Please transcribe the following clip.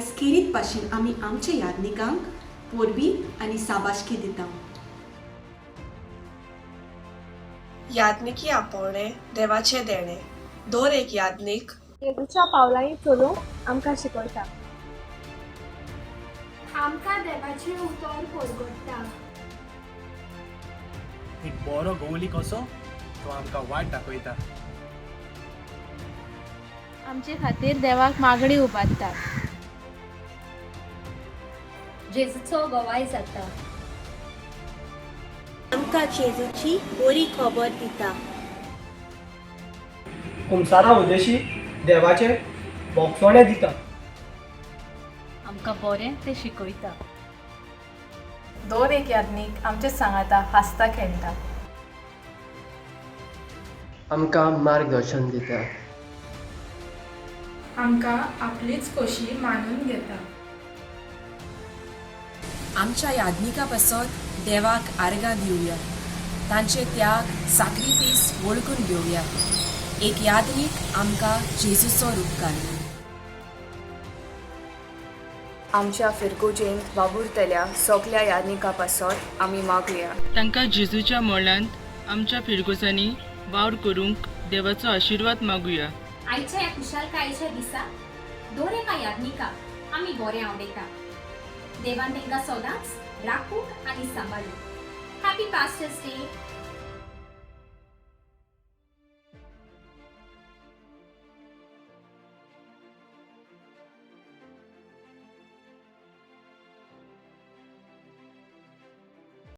आयज खेरीत भाशेन आमी आमच्या याज्ञिकांक परबीं आनी साबाशकी दिता. याज्ञिकी आपोवणें देवाचें देणें. दर एक याज्ञीक जेजूच्या पावलांनी चलूंक आमकां शिकयता. आमकां देवाचें उतर परगट्टा. एक बरो गवली कसो तो आमकां वाट दाखयता. आमचे खातीर देवाक मागणी उबारता. जेजूचो गवाय जाता. आमकां जेजूची बरी खबर दिता. कुमसारा उद्देशी देवाचें भोगसणें दिता. आमकां बरें तें शिकयता. दर एक याज्ञीक आमचे सांगाता हांसता खेळटा. आमकां मार्गदर्शन दिता. आमकां आपलीच खोशी मानून घेता. आमच्या याज्ञिका पासत देवाक आर्गां दिवया. तांचे त्याग, साक्रिफीस वळखून घेवया. एक याज्ञीक आमकां जेजूचो रुपकार. आमच्या फिरगोजेंत वावुरतल्या सगल्या याज्ञिकां पासत आमी मागया. तांकां जेजूच्या मोलांत आमच्या फिरगोजांनी वावर करूंक देवाचो आशिर्वाद मागुया. आयच्या ह्या खुशालकायेच्या दिसा दर एका याज्ञिकाक आमी बरें आवडयता. देवान तांकां सदांच राखूंक आनी सांबाळूं. Happy pastors day.